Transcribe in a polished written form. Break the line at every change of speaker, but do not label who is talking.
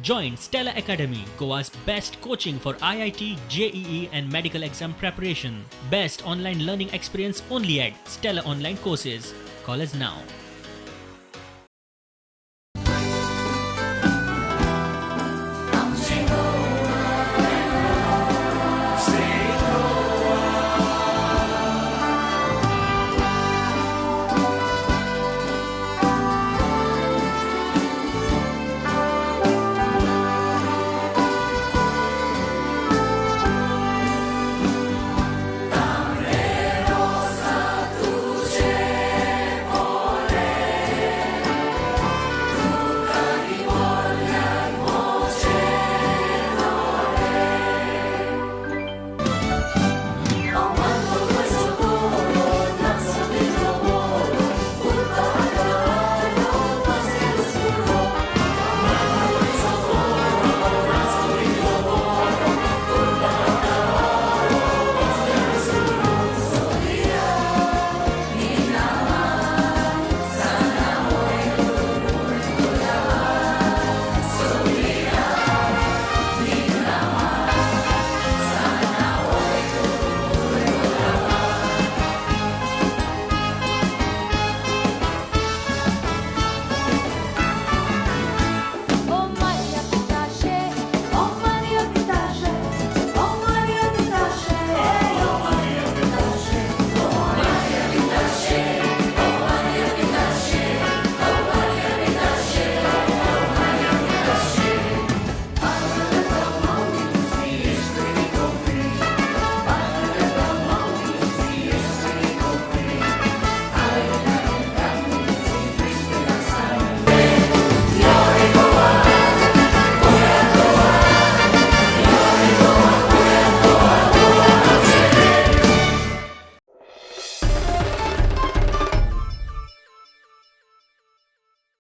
Join Stellar Academy, Goa's best coaching for IIT, JEE and medical exam preparation. Best online learning experience only at Stellar Online Courses. Call us now.